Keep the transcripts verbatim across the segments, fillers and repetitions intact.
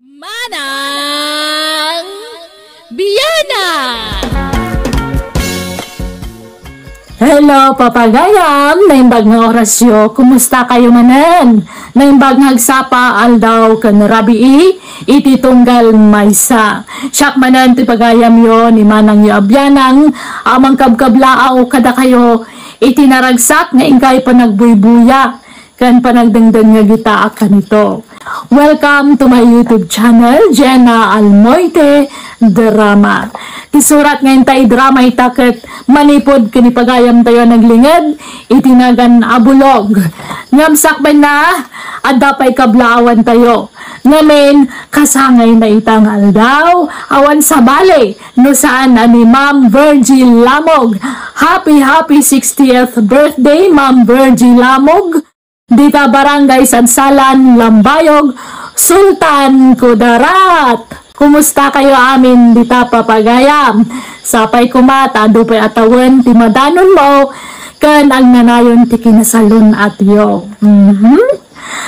Manang Biana! Hello, papagayam! Naimbag nga orasyo, kumusta kayo manen? Naimbag nga agsapa, aldaw ken rabii, iti tunggal maysa. Siak manen ti pagayamyo ni Manangyo a Bianang, a mangkabkablaaw kadakayo iti naragsak nga inkay panagbuybuya ken panagdengdengngeg ita a kanito. Welcome to my YouTube channel, Jenna Almoite Drama. Ti surat nga inta idrama ita ket manipud ken ipagayamtayo a naglinged iti nagan a bulog. Ngem sakbenna, adda pay kablaawantayo. Ngamin, kasangayna ita nga aldaw, awan sabali, no saan a ni Ma'am Virgie Lamog. Happy, happy sixtieth birthday, Ma'am Virgie Lamog. Dita Barangay Sadsalan, Lambayog, Sultan Kudarat. Kumusta kayo amin dita, papagayam? Sapay koma ta adu pay a tawen ti madanonmo ken agnanayon ti kinasalun-atyo. Mhm.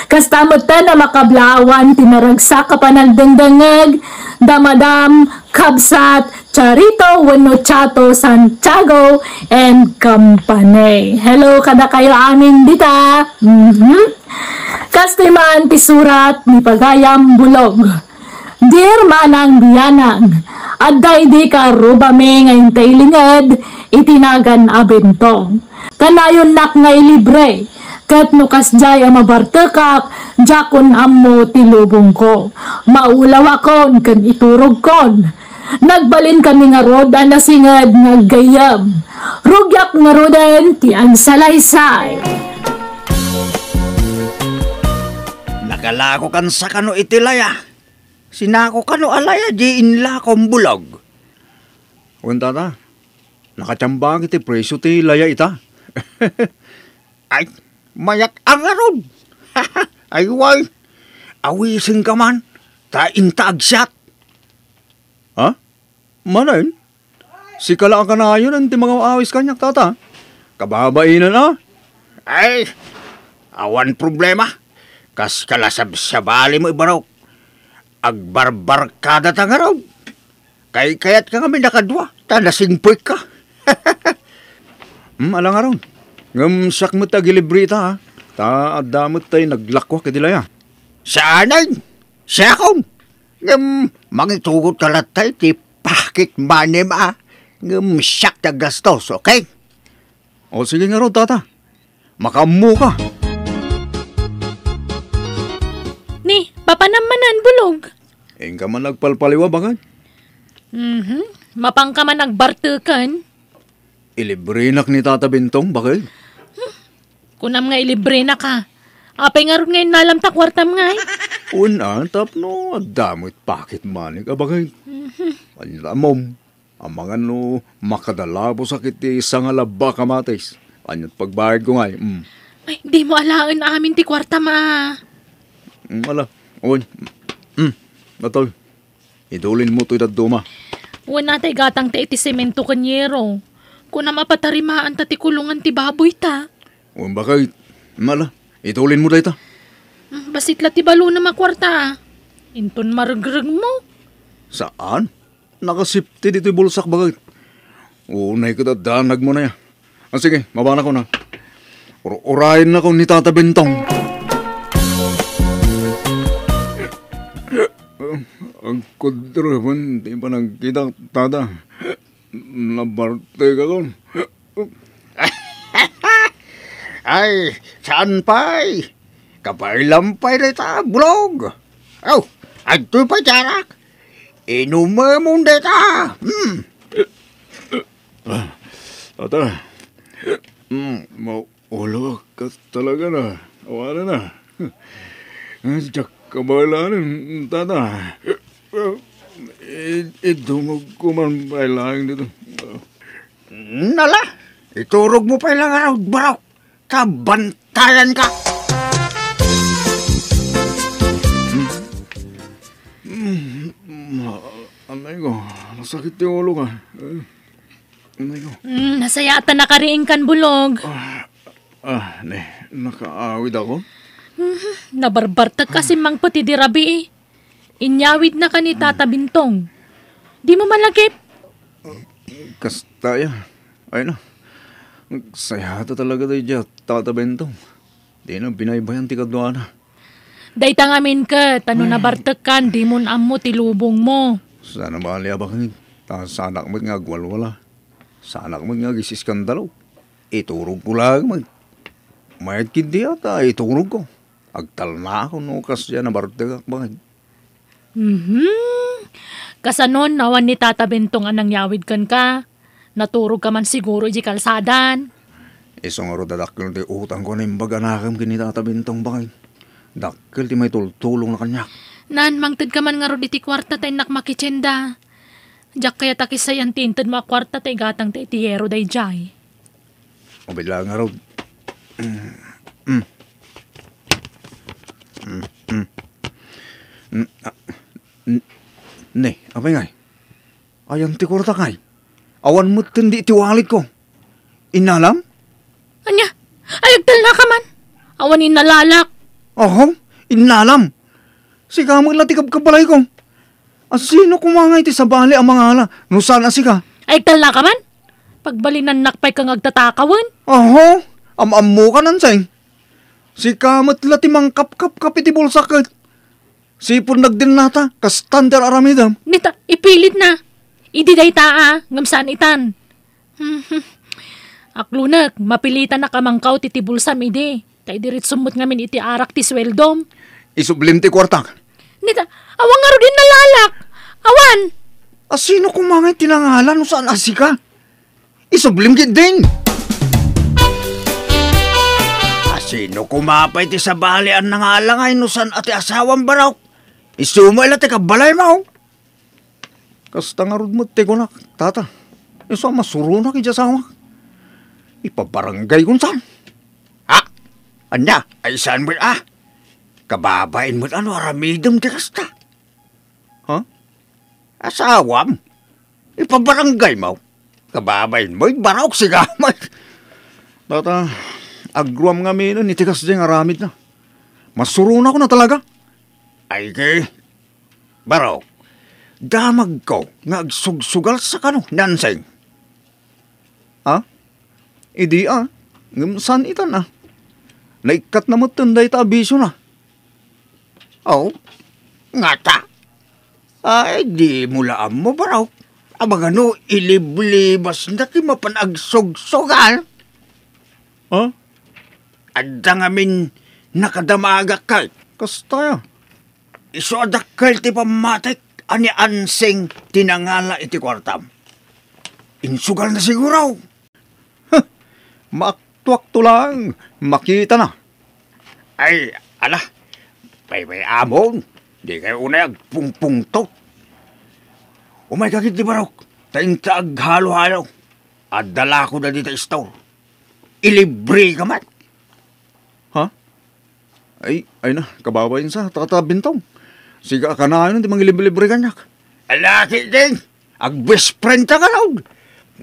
Kasta metten a makablaawan ti naragsak a panagdengdengngeg da Madam Kabsat Charito wenno Chato Santiago and Company. Hello kadakayo amin dita. Mhm. Kastoy man ti surat ni Pagayam Bulog. Dear Manang Bianang, adda idi karubami nga intay linged iti nagan a bentong. Kanayonnak nga ilibre, ket no kasdiay a mabartekak, diakon ammo ti lubongko. Maulawakon ken iturogkon. Nagbalin kami ngarud a nasinged nga aggayyem. Rugiak ngaruden ti agsalaysay. Nakalakokan sa kano iti laya. Sinako kano a laya di inlakom, Bulog. Wen, tata, nakatiambak iti presio ti laya ita. Ay, mayak-ang ngarud. Ay, way. Awisenka man, ta inta agsiat. Ha? Manen? Sika la a kanayon ti mangawawis kaniak, tata. Kababainen a. Ay, awan problema. Kas kala sabsabali mo, Ibarok. Agbarbarkada ta ngarud. Kaykayatka ngamin a kadua, ta nasingpekka. Hmm, ala ngarud. Ngem siak met ti agilibre ita, ha? Ta adda met tay naglakuak iti laya. Saanen? Siakon? Ngem mangitugot ka latta iti pocket money-m, a. Ngem siak ti aggastos, okay? O, sige ngarud, tata. Makaammoka. Ni, papanam manen, Bulog? Inka man agpalpaliwa, bakay? Mhm. Mapanka man agbarteken? Ilibrenak ni Tata Bentong, bakay? Kunam nga ilibrenak, a. Apay ngarud nga innalam ta kuartam ngay? Wen a, tapno adda met pocket money-k a, bakay. Mhm. Ania, ammom. Amangan no makadalabosak iti sanga labbak a matis. Ania't pagbayadko ngay? Mm. Ay, dimo alaen amin ti kuartam, a. Mm, ala. Wen. Mm. Natay. Idulinmo toy dadduma. Wen a, tay gatangta iti semento ken yero. Kunam a patarimaanta ti kulongan ti baboyta. Wen, bakay. Mm, ala. Idulinmo dayta. Mm, bassit la ti balonam a kuarta, a. Inton maregregmo. Saan? Nakasipti ditoy bulsak, bakay. Unay ket adda nagmuna ya. Ah, sige, mabanakon a. Ur-, urayennakon ni Tata Bentong. Agkudroben ti panagkitak, Tata. Nabartekakon. Ay, saan pay? Kabaylam pay dayta, Bulog. Aw, adtoy pay ti arak. Inumemon dayta. Hmm. Ah, tata. Hmm, mau-, Ulo, kas talaga na. Awanan na. Diak kabalanen, tata. I-, idumog ko man pay laeng dito. Nala, iturog mo pay lang araw, barok. Ta bantayan ka. Hmm. Hmm. Ma-, anay ko, masakit yung ulo ka. Eh. Anay ko. Mm, nasayaatan na kariing kan bulog. Ah, ah, ne, nakaawid ako? Mhm, nabarbartek kasi mangpet idi rabii. Inyawidnaka ni Tata Bintong. Dimo malagip? Kasta ya. Ay na. Sayata talaga daydiay a Tata Bintong. Dina binaybayan ti kaduana. Dayta ngamin ket, ta no nabartekkan, dimon ammo ti lubongmo. Saan a bali a bakit? Ta saanak met nga agwalwala. Saanak met nga agis-iskandalo. Iturogko laeng met. Mayat ketdi a ta iturogko. Agtalnaak no kasdiay a nabartekak bakit. Mhm. Kasanon, awan ni Tata Bentong a nangyawid kenka? Naturogka man siguro idiay kalsadan. Isu ngarud a dakkel ti utangko a naimbag a nakem ken ni Tata Bentong bakit. Dakkel ti maitultulongna kaniak. Nan, mangtedka man ngarud iti kuarta ta innak makitienda. Diak kayat a kissayan ti intedmo a kuarta ta igatangta iti yero daydiay. Mabilang ngarud. Mm. Mm. Mm, mm. Mm, ah, n-, ne, apay ngay? Ayan ti kuartak ngay. Awan metten di iti walletko. Innalam? Ania? Ay, agtalnaka man. Awan innalalak. Oho, innalam. Sika met la ti kabkabbalayko. A, sino koma ngay ti sabali a mangala no saan a sika? Ay, agtalnaka man? Pagbalinannak pay nga agtatakawen? Oho, am-ammoka, Nanseng. Sika met la ti mangkapkapkap iti bulsak ket sipud nagdennata, kastan ti ar-aramidem. Nita, ipilitna. Idi dayta a, ngem saan itan. Aklunek, mapilitanak a mangkaw ti, ti bulsam idi. Ta idiretsum met ngamin iti arak ti sueldom. Isublim ti kuartak. Nita, awan ngarud innalalak. Awan. A, sino koma ngay ti nangala no saan a sika? Isublim ketdin. A, sino koma pay ti sabali a nangala ngay no saan a ti asawam, Barok? Isu met la ti kabbalaymo. Kasta ngarud met ti kunak, Tata. Isu a masuronak idiay asawak. Ipabaranggaykon saan? Ha? Ania? Ay, saan met a? Kababain met a no aramidem ti kasta. Ha? Asawam? Ipabaranggaymo? Kababainmo, ibarok, sika met. Tata, agruam ngaminen iti kasdiay nga aramidna. Masuronakon a talaga. Ay, ke, Barok, damagko nga agsugsugal sa kano, Nanseng. Ha? Idi a, ngem saan itan a. Naikkatna metten dayta a bisiona. Oh, ngata? Ay, dimo la ammo, Barok. Amangan no iliblibasna ti mapan agsugsugal. Ha? Adda ngamin nakadamagak kay. Kasta ya. Isu a dakkel ti pammatik a ni Ansing ti nangala iti kuartam. Insugalna siguro. Huh! Maaktuakto laeng, makitana. Ay, ala, paybay-amon, dikay unay agpungpungtot. Umayka ketdi, Barok, ta inta aghalo-halo. Adda lakoda dita store. Ilibreka met. Ha? Ay, ay na, kababain sa, Tata Bintong. Sika a kanayon ti mangilibre-libre kaniak. Ala ketdin, agbest friend ta kano.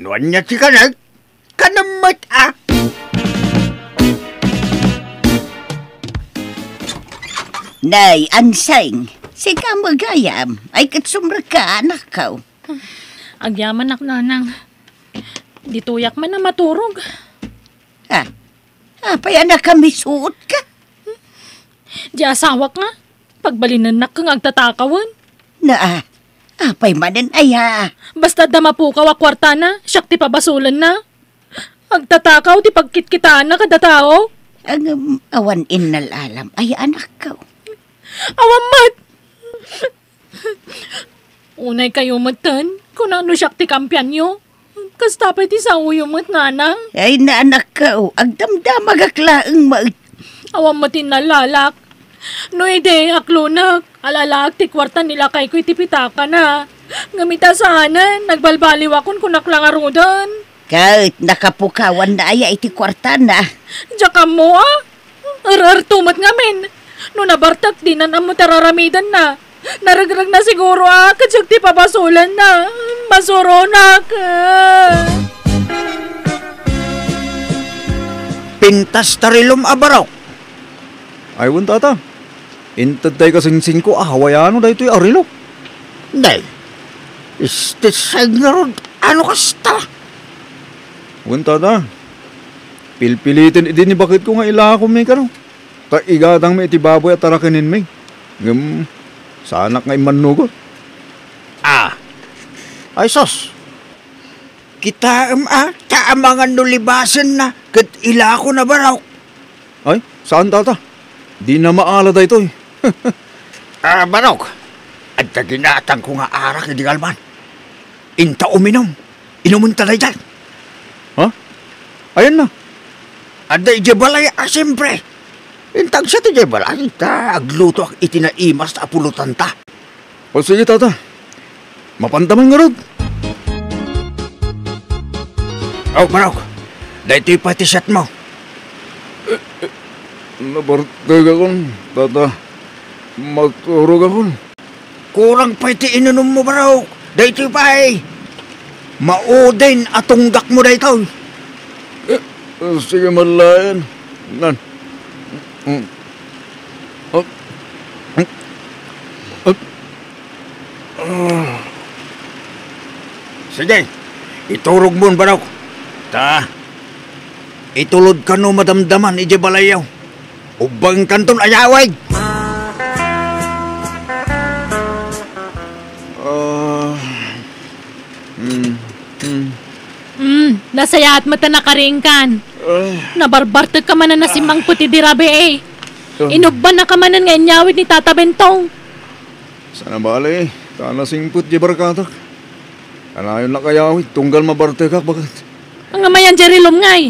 No ania ti kanak, kanem met a. Nay, Anseng, sika met gayam, ay ket sumrekka, anakko. Agyamanak, nanang. Ditoyak man a maturog. Ah, apay a nakamisuotka? Di asawak nga, pagbalinennak nga agtatakawen. Na, ah, apay manen aya? Basta adda mapukaw a kuartana, siak ti pabasolenna. Agtatakaw ti pagkitkitaanna kada tao. Ngem, awan innalalam aya, anakko? Awan met. Unay kayo metten, kuna no siak ti kampianyo. Kasta pay ti saoyo met, nanang. Ay, na, anakko, agdamdamagak laeng met. Awan met innallalak. No idi, aklonek, alalaak ti kuarta ni lakayko iti pitakana. Ngem ita saanen, nagbalbaliwakon kunak la ngaruden. Ket nakapukawanna aya iti kuartana? Diak ammo a. Er-erto met ngamin. No nabartek, dinan ammo ti ar-aramidenna. Naregregna siguro a ket siak ti pabasolenna. Masuronak. Pintas ta rilum a barok. Ay, wen, tata. Inted tay kasingsingko a hawaiano daytoy a relok. Nay, isti ngarud, ano kasta? Wen, tata, pilpiliten idi ni baketko nga ilakom mi kano. Ta igatangmi iti baboy a tarakenenmi. Ngem, saanak nga immannugot. Ah, ay sus. Kitaem a, ta amangan no libasenna, ket ilakona, Barok. Ay, saan, tata? Dina maala daytoy. Ah, Barok, adda ginatangko nga arak idi kalman. Inta uminom. Inumenta dayta. Ha? Ayanna? Adda idiay balay a, siyempre. Inta agsiak idiay balay, ta aglutoak iti naimas a pulotanta. O sige, tata. Mapanta man ngarud. O, Barok. Daytoy pay ti siatmo. Nabartekakon, tata. Maturogakon. Kurang pay ti inunummo, Barok. Daytoy pay. Maudin a tunggakmo daytoy. Eh, sige, malayan. Nan. Mm. Ah. Mm. Ah. Sige, iturogmon, Barok. Ta, itulodkan no madamdaman idiay balayyo. Ubbangenkanton a yawen. Ah, mm, mm. Hmm, nasayaat met a nakaringkan. Ay. Nabarbartekka manen a simmangpet idi rabii. Ah. Inubbannaka manen nga inyawid ni Tata Bentong. Saan a bale, ta nasingpet diay barkatak. Kanayon la kayawid, tunggal mabartekak, baket. Ngem ayan diay rilom ngay.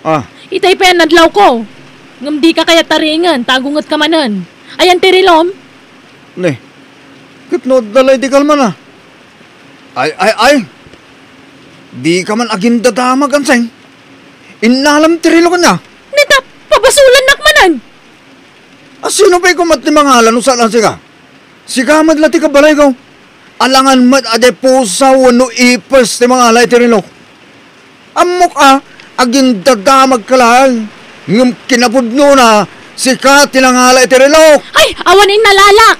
Ah. Itay pay a nadlawko. Ngem dika kayat taringen, ta agungetka manen. Ayan ti rilom? Ne. Ket no adda la idi kalman a. Ay, ay, ay. Dika man agindadamag, Anseng. Innalam ti rilok ania? Ne ta, pabasolannak manen. A, sino pay koma ti mangala no saan a sika? Sika met la ti kabalayko. Alangan met a diay pusa wenno ipis ti mangala iti rilok. Ammok a, agindadamagka laeng. Ngem kinapudnona, sika ti nangala iti rilok. Ay, awan innalalak!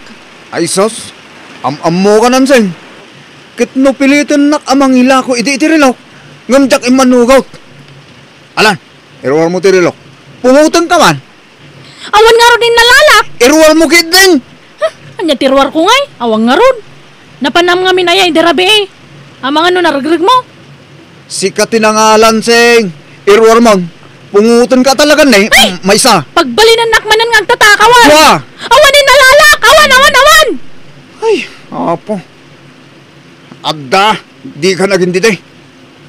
Ay sus, am-ammokan, Anseng. Ket no pilitennak a mangilako idi iti rilok, ngem diak immannugot. Alan, iruarmo ti rilok. Pungotenka man. Awan ngarud innalalak. Iruarmo ketdin. Ha? Ania ti ruarko ngay? Awan ngarud. Napanam ngamin aya idi rabii. Amangan no naregregmo. Sika ti nangala, Anseng. Iruarmon. Pungotenka talaga, ne. Ay! Mm, maysa. Pagbalinennak manen nga agtatakawan. Dua. Awan innalalak. Awan, awan, awan. Ay, Apo. Adda, dika nagindidi.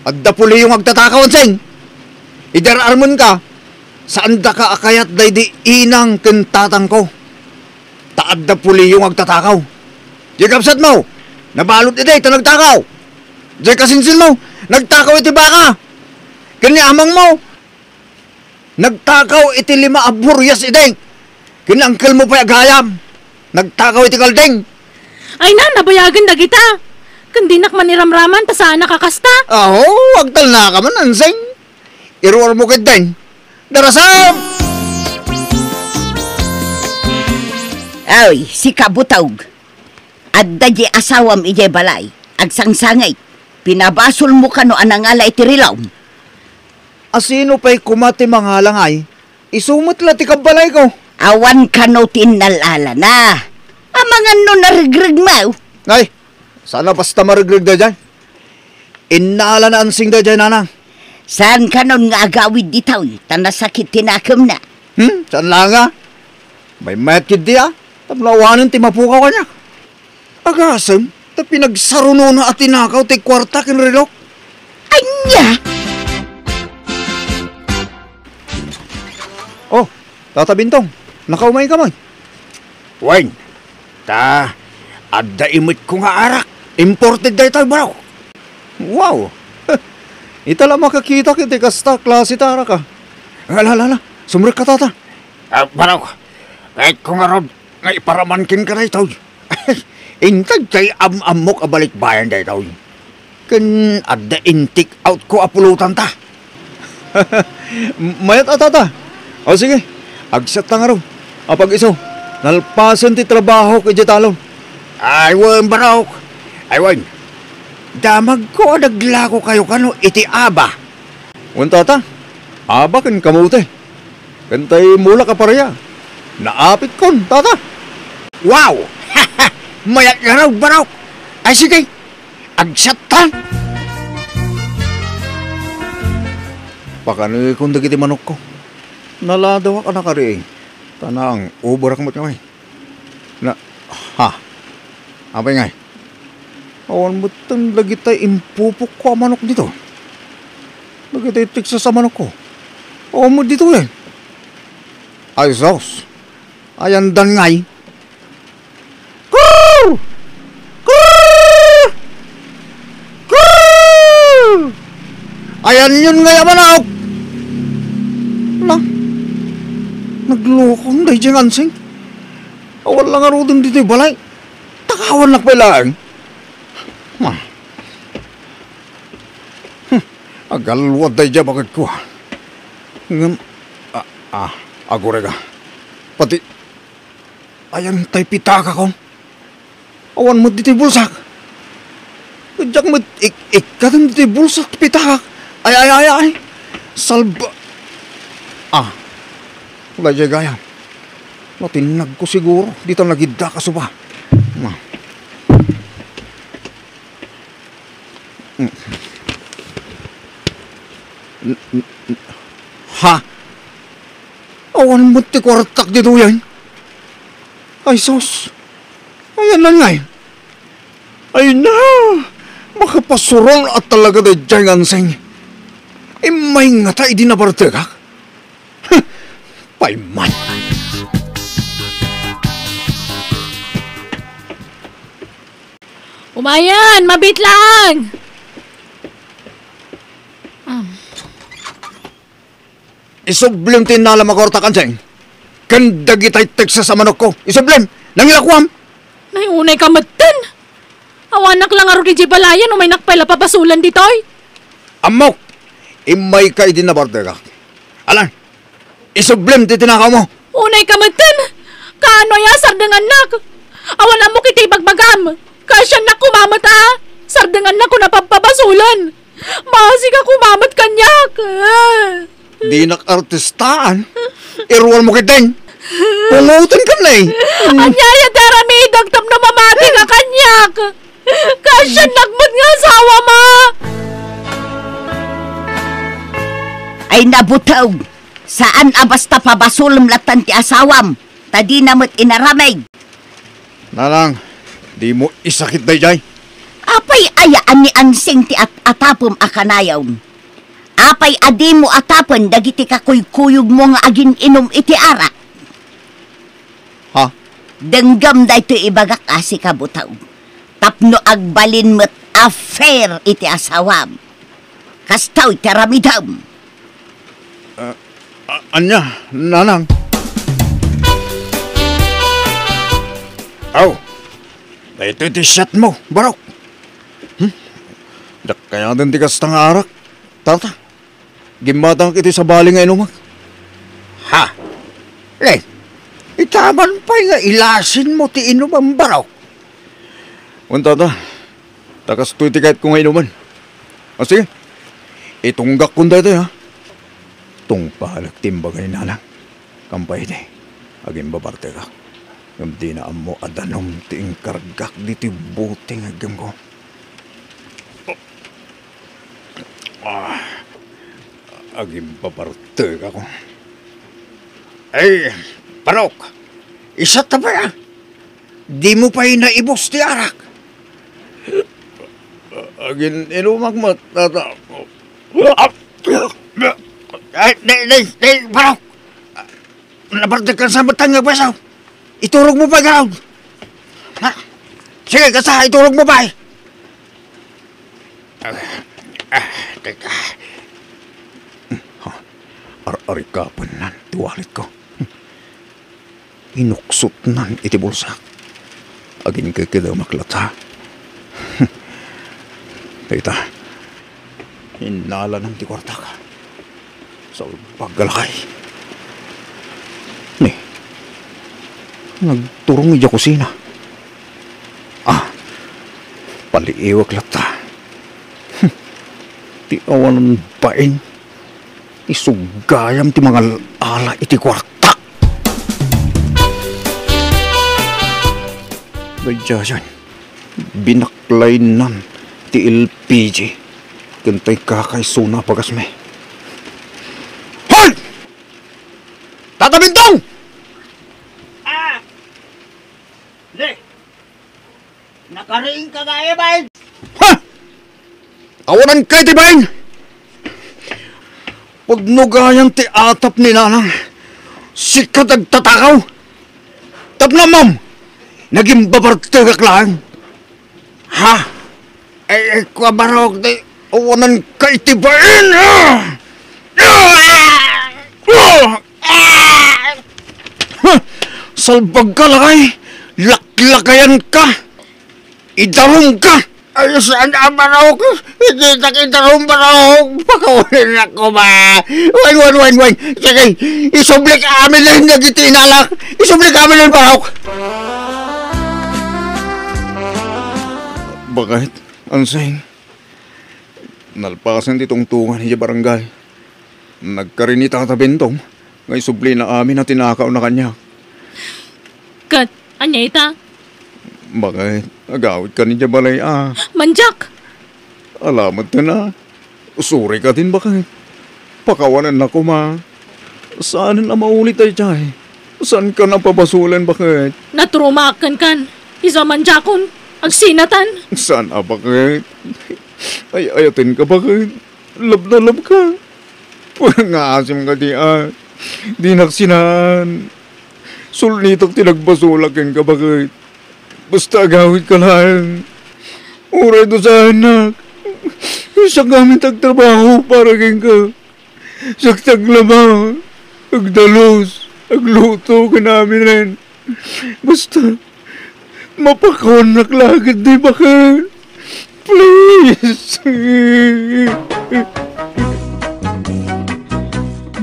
Adda puliyo nga agtatakaw, Anseng. Idi ar-armenka, saandaka a kayat daydi inang ken tatangko. Ta adda puliyo nga agtatakaw. Diay kabsatmo, nabalud idi ta nagtakaw. Diay kasinsinmo, nagtakaw iti baka. Ken ni amangmo, nagtakaw iti lima a burias idi. Ken ni angkelmo pay a gayam, nagtakaw iti kalding. Ay na, nabayagen dagita. Ken dinak man iramraman ta saanak a kasta. Aho, agtalnaka man, Anseng. Iruarmo ketdin. Darasam! Ay, sika, butog. Adda diay asawam idiay balay. Agsangsangit. Pinabasolmo kano a nangala iti rilom? A, sino pay koma ti mangala ngay? Isu met la ti kabalayko. Awan kano ti innal-alana. Amangan no naregregmo. Ay, saan a basta maregreg daydiay. Innalana, Anseng, daydiay, nanang. Saan kanon nga agawid ditoy, ta nasakit ti nakemna. Hmm, saan la nga? Maymayat ketdi a, tapno awanen ti mapukaw kaniak. Agasem, ta pinagsarunona a tinakaw ti kuarta ken relok. Ania? Oh, Tata Bintong, nakaumayka man. Wen, ta adda imetko nga arak. Imported daytoy, Barok. Wow! Ita la makakitak iti kasta klase ti arak, a. Ala, ala, ala. Sumrekka, Tata. Ah, Barok, kayatko ngarud nga iparaman kenka daytoy. Inted tay am-ammok a balikbayan daytoy. Ken adda in-take out ko a pulotanta. Mayat a, Tata. O sige, agsiatta ngarud. Apag-isu. Nalpasen ti trabahok idiay talon. Ay wen, Barok. Ay wen. Damagko a naglakokayo kano iti aba. Wen, tata. Aba ken kamote. Ken tay mulak a paria. Naapitkon, tata. Wow! Mayat ngarud, Barok. Ay, sige. Agsattan! Pakanekon dagiti manokko. Naladawak a nakariing. Ta nang-uberak met ngay. Na, ha? Apay ngay? Awan metten dagitay impupokko a manok ditoy. Dagitay Texas a manokko. Awan met ditoy. Ay, sus. Ayandan ngay. Krrr! Krrr! Krrr! Ayanyon ngay a manok! Na, naglokon daydiay nga ansing. Awan la ngaruden ditoy balay. Takawannak pay laeng. Ah. Hmm. Agalwad daydiay a baketko. Ngem, ah, ah, agurega. Pati, ayan tay pitakakon. Awan met ditoy bulsak. Diak met ik-, ikkaten ditoy bulsak ti pitakak. Ay, ay, ay, ay. Salba-, ah. Daydiay gayam. Natinnagko siguro. Dita nagiddak a suba. Ah. Mm. N-, n-, n-, ha? Awan met ti kuartak ditoyen. Ay, sus. Ayanna ngay. Ay na! Makapasuron a talaga daydiay nga ansing. Immay ngata idi nabartekak? Huh! Payman! Umayan, mabit lang! Ah. Isublem ti innalam a kuartak, ansing. Ken dagitay Texas a manokko. Isublem! Nangilakoam! Nay, unay ka metten! Awanak la ngarud idiay balayan, umaynak pay la pabasolen ditoy. Ammok! Immayka idi nabartekak. Alan, isublem ti tinakawmo. Unay ka metten! Kaano aya sardengannak? Awan ammok iti ibagbagam. Kaasiannak koma met a sardengannak kuna papabasolen. Maasika koma met kaniak. Dinak artistaan. Iruarmo ketdin. Pungotenka, ne. Ania aya ti aramidek tapno mamatika kaniak? Kaasiannak met nga asawam a. Ay, nabuteng. Saan a basta pabasolem lattan ti asawam, ta dina met inaramid. Nanang, dimo isakit daydiay. Apay aya a ni ansing ti at-atapem a kanayon? Apay a dimo atapen dagiti kakuykuyogmo nga agin-inum iti arak? Ha? Denggem daytoy ibagak a sika, buteng, tapno agbalin met a fair iti asawam. Kastoy ti aramidem. Ah, a-, ania, nanang? Aw, daytoy ti siatmo, Barok. Hmm? Diak kayaten ti kasta nga arak, tata. Gimmatangak iti sabali nga inumek. Ha? Len, itaman pay nga ilasinmo ti inumem, Barok. Wen, tata, ta kastoy ti kayatko nga inumen. A, sige. Itunggakkon daytoy, ha? Tungpalek ti imbaga ni nanang. Kampay idi, agimbabartekak. Ngem dina ammo a danum ti inkargak ditoy bote nga iggemko. Ah, agimbabartekak. Ay, Barok, isatta pay, a. Dimo pay naibus ti arak. Agin-inumak met, tata. Ay, di, di, di, Barok. Nabartekkan sa met nga baso. Iturogmo pay garud. Ha? Sige, kasta, iturogmo pay. Ah, ah, teka. Ha? Ar-, arikapennan ti walletko. Inuksotnan iti bulsak. Aginkekedemak latta. Dayta, innalanan ti kuartak. Salbag a lakay. Ni, Nagturong idiay kusina. Ah, paliiwek latta. Hmm, ti awanan bain, isu gayam ti mangal-ala iti kuartak. Daydiayen, binaklaynan ti L P G ken tay kakaisuna a bagasmi. Hoy! Tata Bentong! Ah! Ne! Nakariing ka nga, Evan! Ha! Awanan ka iti bain! Pudno gayam ti atap ni Nanang. Sika ti agtatakaw. Tapno ammom, nagimbabartegak laeng. Ha? Ay, ay, kua, Barok, di, awanan ka iti bain! Ah! Ah! Ah! Ah! Ha! Salbag ka, lakay! Laklakayan ka! Idarum ka! Ay, saan a, Barok? Iditak idarum, Barok! Pakawanen ako, ba? Wen, wen, wen, wen! Sige, isublik amin lang dagiti inalak! Isublik amin lang, Barok! Bakit, Ansing? Nalpasen ti tungtungan idiay barangay. Nagkari ni Tata Bentong nga isublina amin a tinakawna kaniak. Ket, ania ita? Bakit? Agawidka idiay balay a. Mandiak! Ala met ten a. Usurayka din, bakit? Pakawanennak koma. Saanen a maulit daydiay. Saankan a pabasolen, bakit? Naturumaak kenkan. Isu a mandiakon. Agsinatan. Saan a, bakit? Ay-ayatenka, bakit? Love na love ka. Nga asim ka di, ah. Dinak sinaan. Sulnitak ti nagbasolak kenka, bakit? Basta agawidka laeng. Uray dusaennak. Siak ngamin ti agtrabaho para kenka. Siak ti aglaba, agdalus, agluto, ken aminen. Basta, mapakawannak la ketdi, bakit? Please.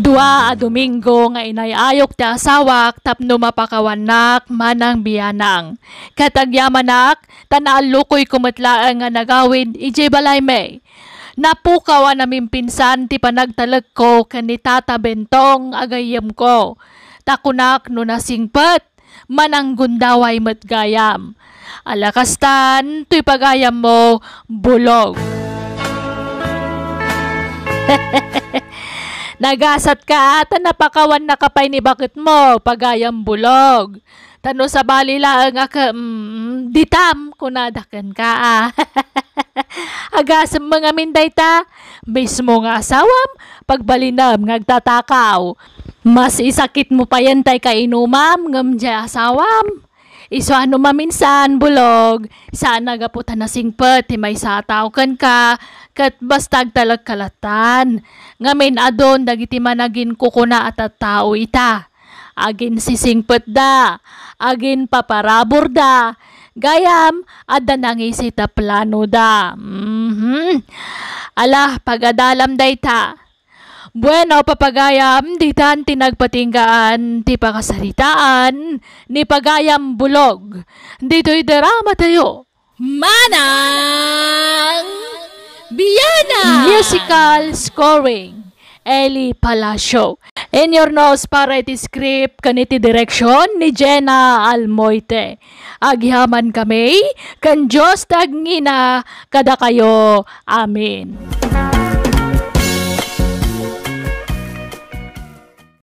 Dua a Domingo nga inay-ayok ti asawak tapno mapakawannak manang bianang. Ket agyamanak, ta naallukoyko met laeng nga nagawid idiay balaymi. Napukaw a namimpinsan ti panagtalekko ken ni Tata Bentong a gayyemko. Ta kunak no nasingpet, mananggundaway met gayam. Ala kastan, toy pagayammo, Bulog. Nagasatka ta napakawannaka pay ni baketmo, pagayam Bulog. Ta no sabali laeng a ke-, mm, ditam, kunada kenka, a. Agasem ngamin dayta, mismo nga asawam, pagbalinem nga agtatakaw. Mas isakitmo payen tay kainumam ngem diay asawam. Isu a no maminsan, Bulog, saan a gapu ta nasingpet ti maysa a tao kenka, ket basta agtalekka lattan. Ngamin adun dagiti managinkukuna a tattao ita. Aginsisingpetda, aginpaparaburda, gayam, adda nangisit a planoda. Mhm. Ala, pagadalam dayta. Bueno, papagayam, ditan ti nagpatinggaan ti pakasaritaan ni Pagayam Bulog. Ditoy drama tayo. Manang Biana! Musical scoring, Eli Palacio. Inyurnos para iti script ken iti direksyon ni Jenna Almoite. Agyamankami, ken Dios ti agngina kadakayo. Amen.